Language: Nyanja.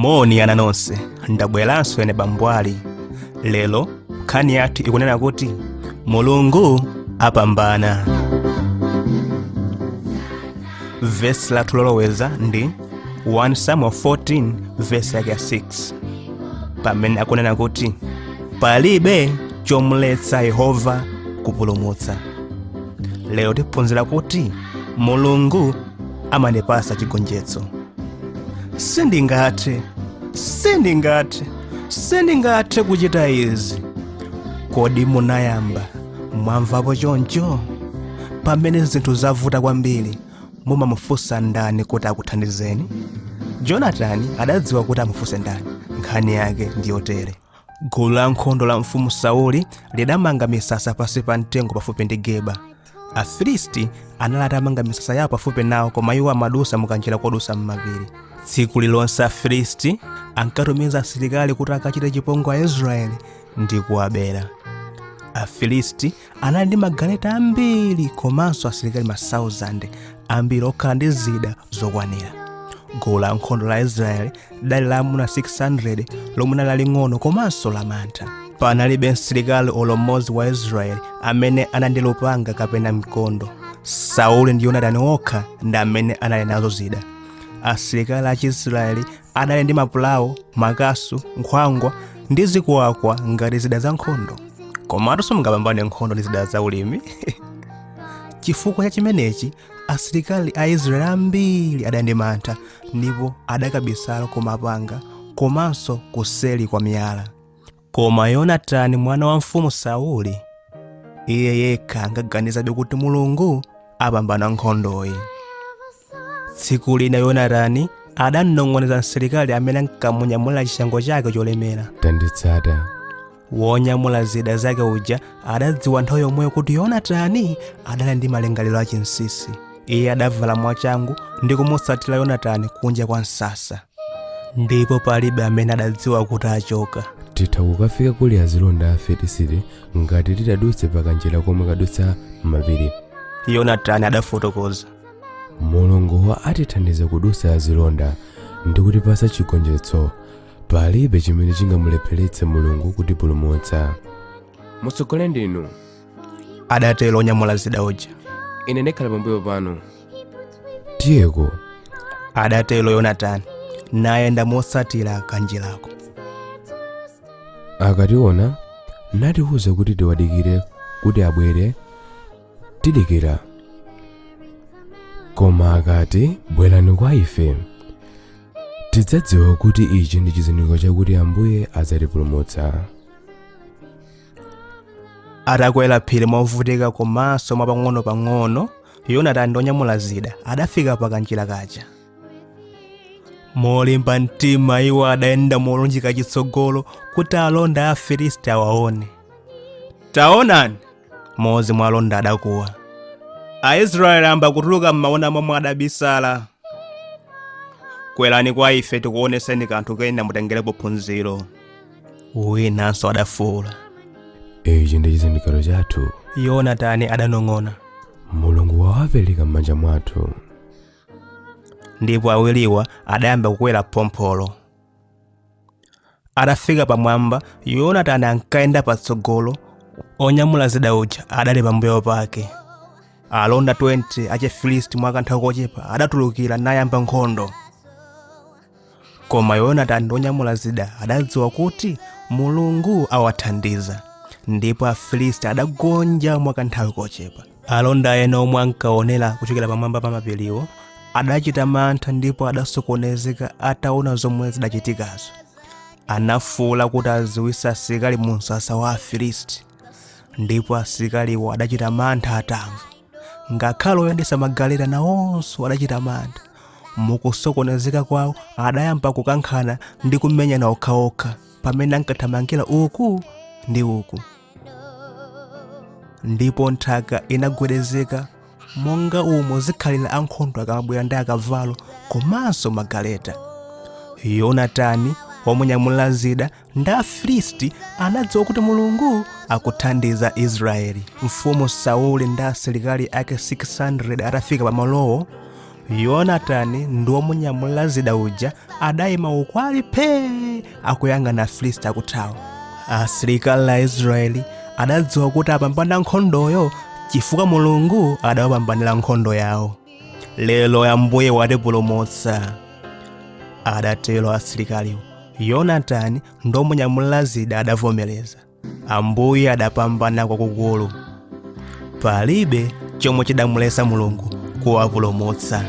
Moni ana nonse, ndabweranso ine Bambo Ali. Lero nkhani yathu ikunena kuti Mulungu apambana. Vesi lathu loloweza ndi 1 Samuel 14 vesi yake ya 6, pamene akunena kuti palibe chomuletsa Yehova kupulumutsa. Lero tiphunzira kuti Mulungu amandipasa chigonjetso. Sindingathe, sindingathe, sindingathe kuchita izi. Kodi munayamba mwamvapo choncho? Pamene zinthu zavuta kwambiri, mumamufunsa ndani kuti akuthandizeni? Jonatani adadziwa kuti amufunse ndani. Nkhani yake ndi yotere. Gulu la nkhondo la mfumu Sauli lidamanga misasa pansi pa mtengo pafupi ndi Geba. Afilisti anali atamanga misasa yawo pafupi nawo, koma iwo amadusa mukanjira kodusa m'mapiri. Tsiku lililonse Afilisti ankatumiza asilikali kuti akachite chipongwe Aisraeli ndi kuwabera. Afilisti anali ndi magaleta ambiri komanso asilikali ma 1000 ambiri okhala ndi zida zokwanira. Gulu la nkhondo la Israeli lidali la amuna 600 lomwe linali laling'ono komanso lamantha. Panalibe msilikali olo mmodzi wa Israeli amene anali ndi lupanga kapena mkondo. Sauli ndi Yonatani okha ndi amene anali nazo zida. Asilikali a Chiisraeli adali ndi mapulawo, makasu, nkhwangwa ndi zikwakwa ngati zida za nkhondo. Komatu simungapambane nkhondo ndi zida za ulimi. Chifukwa cha chimenechi, asilikali a Israeli ambiri adali ndi mantha ndipo adakabisala kumapanga komanso kuseri kwa miyala. Koma Yonatani mwana wa mfumu Sauli, iye yekha ankaganizabe kuti Mulungu apambana nkhondoyi. Tsiku lina Yonatani adanong'oneza msilikali amene ankamunyamulira chishango chake cholemera. Tanditsata. Wonyamula zida zake uja adadziwa nthawi yomweyo kuti Yonatani adali ndi malingaliro achinsinsi. Iye adavala mwachangu ndi kumutsatira Yonatani kunja kwa msasa, ndipo palibe amene adadziwa kuti achoka. Titha kukafika kuli azilonda a Afilisiti ngati titadutse pakanjira komwe kadutsa m'mapiri. Yonatani adafotokoza. Mulungu atithandiza kudutsa azilonda ndi kutipatsa chigonjetso. Palibe chimene chingamulepheretse Mulungu kutipulumutsa. Mutsogole ndinu, adatero onyamula zida uja. Ine ndikhala pambuyo panu. Tiyeko, adatero Yonatani, nayenda motsatira kanjirako. Akationa natiuza kuti tiwadikire kuti abwere, tidikira. Koma akati, bwerani kwa ife, tidzadziwa kuti ichi ndi chizindikiro chakuti Ambuye adzatipulumutsa. Atakwera phiri movutika komanso mwapang'onopang'ono, Yonatani ndi onyamula zida adafika pa kanjira kaja. Molimba mtima iwo adayenda molunjika chitsogolo kuti alonda a Afilisti awaone. Taonani! Mmodzi mwa alonda adakuwa. Aisraeli ayamba kutuluka m'maona momwe adabisala. Kwerani kwa ife tikuoneseni kanthu kena mutengerepo phunziro. Winanso adafuula. Ichi ndi chizindikiro chathu. Yonatani adanong'ona. Mulungu wawapereka m'manja mwathu. Ndipo awiriwa adayamba kukwera phompholo. Atafika pamwamba, Yonatani ankayenda patsogolo, onyamula zida uja adali pambuyo pake. Alonda 20 achifilisti mwa kanthawi kochepa adatulukira nayamba nkhondo. Koma Yonatani ndi onyamula zida adadziwa kuti Mulungu awathandiza, ndipo Afilisti adagonja mwa kanthawi kochepa. Alonda ena omwe ankaonera kuchokera pamwamba pa mapiriwo adachita mantha ndipo adasokonezeka ataona zomwe zidachitikazo. Anafuula kuti adziwitse asilikali mu msasa wa Afilisti, ndipo asilikaliwo adachita mantha atamva. Ngakhale oyendetsa magaleta nawonso adachita mantha. Mukusokonezeka kwawo adayamba kukankhana ndi kumenyana okhaokha pamene ankathamangira uku ndi uku. Ndipo nthaka inagwedezeka monga umo zikhalira ankhondo akamabwera ndi akavalo komanso magaleta. Yonatani womunyamulira zida ndi Afilisti anadziwa kuti Mulungu akuthandiza Israeli. Mfumu Sauli ndi asilikali ake 600 atafika pamalowo, Yonatani ndi womunyamulira zida uja adayima ukwali phee akuyang'ana Afilisti akuthawa. Asilikali a Israeli adadziwa kuti apambana nkhondoyo chifukwa Mulungu adawapambanira nkhondo yawo. Lero Ambuye watipulumutsa, adatero asilikaliwo. Yonatani ndi womunyamulira zida adavomereza. Ambuye adapambana kwakukulu. Palibe chomwe chidamuletsa Mulungu kuwapulumutsa.